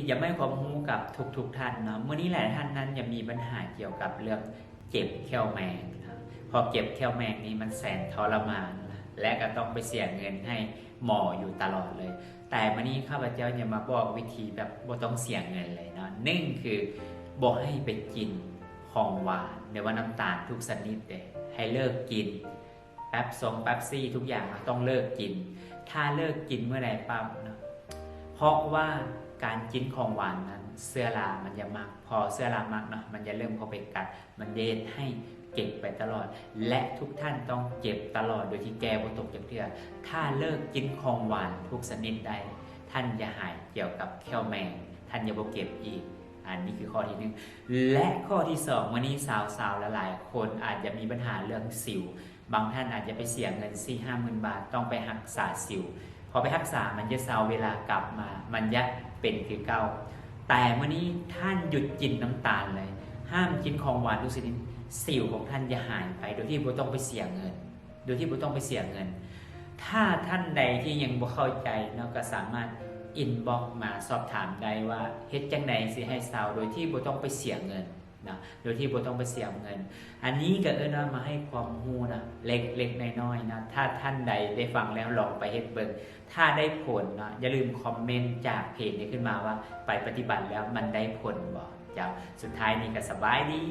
ຢາກໃຫ້ຄວາມຮູ້ກັບທຸກໆທ່ານເນາະ. ມື້ນີ້ຫຼາຍທ່ານນັ້ນຢາກມີບັນຫາກ່ຽວກັບເລື່ອງເຈັບແຂ້ວແມງນະ. ເພາະເຈັບແຂ້ວແມງນີ້ມັນແສນທໍລະມານ ແລະ ກໍຕ້ອງໄປເສຍເງິນໃຫ້ໝໍຢູ່ຕະຫຼອດເລີຍ. ແຕ່ມື້ນີ້ຂ້າພະເຈົ້າຢາກມາບອກວິທີແບບບໍ່ຕ້ອງເສຍເງິນເລີຍເນາະ. ໜຶ່ງຄືບໍ່ໃຫ້ໄປກິນຂອງຫວານ ຫຼືວ່ານ້ຳຕານທຸກຊະນິດເດ້. ໃຫ້ເລີກກິນ ແປັບຊງແປັບຊີ ທຸກຢ່າງເຮົາຕ້ອງເລີກກິນ. ຖ້າເລີກກິນເມື່ອໃດປັບເນາະ ເພາະວ່າການກິນຂອງຫວານນັ້ນ ເຊື້ອລາມັນຈະມັກ. ພໍເຊື້ອລາມັກເນາະ ມັນຈະເລີ່ມເຂົ້າໄປກັດ ມັນຈະເຮັດໃຫ້ເຈັບໄປຕະຫຼອດ ແລະ ທຸກທ່ານຕ້ອງເຈັບຕະຫຼອດໂດຍທີ່ແກ້ບໍ່ຕົກຈັກເທື່ອ. ຖ້າເລີກກິນຂອງຫວານທຸກຊະນິດໄດ້ ທ່ານຈະຫາຍກ່ຽວກັບແຂ້ວແມງ ທ່ານຈະບໍ່ເຈັບອີກ. ອັນນີ້ຄືຂໍ້ທີໜຶ່ງ ແລະ ຂໍ້ທີສອງ ມື້ນີ້ສາວໆຫຼາຍໆຄົນອາດຈະມີບັນຫາເລື່ອງສິວ. ບາງທ່ານອາດຈະໄປເສຍເງິນສີ່ຫ້າໝື່ນບາດ ຕ້ອງໄປຮັກສາສິວ. ພໍໄປຮັກສາມັນຈະເຊົາ ເວລາກັບມາມັນຈະເປັນຄືເກົ່າ. ແຕ່ມື້ນີ້ທ່ານຢຸດກິນນ້ຳຕານເລີຍ ຫ້າມກິນຂອງຫວານທຸກຊະນິດ, ສິວຂອງທ່ານຈະຫາຍໄປໂດຍທີ່ບໍ່ຕ້ອງໄປເສຍເງິນ ໂດຍທີ່ບໍ່ຕ້ອງໄປເສຍເງິນ. ຖ້າທ່ານໃດທີ່ຍັງບໍ່ເຂົ້າໃຈເນາະ ກໍສາມາດອິນບັອກມາສອບຖາມໄດ້ວ່າ ເຮັດຈັ່ງໃດຊິໃຫ້ເຊົາໂດຍທີ່ບໍ່ຕ້ອງໄປເສຍເງິນເນາະ ໂດຍທີ່ບໍ່ຕ້ອງໄປເສຍເງິນ. ອັນນີ້ກໍເອີ້ນວ່າມາໃຫ້ຄວາມຮູ້ນະ ເລັກໆນ້ອຍໆນະ. ຖ້າທ່ານໃດໄດ້ຟັງແລ້ວລອງໄປເຮັດເບິ່ງ ຖ້າໄດ້ຜົນເນາະ ຢ່າລືມຄອມເມັນຈາກເພຈນີ້ຂຶ້ນມາວ່າ ໄປປະຕິບັດແລ້ວມັນໄດ້ຜົນບໍ່. ເຈົ້າ ສຸດທ້າຍນີ້ກໍສະບາຍດີ.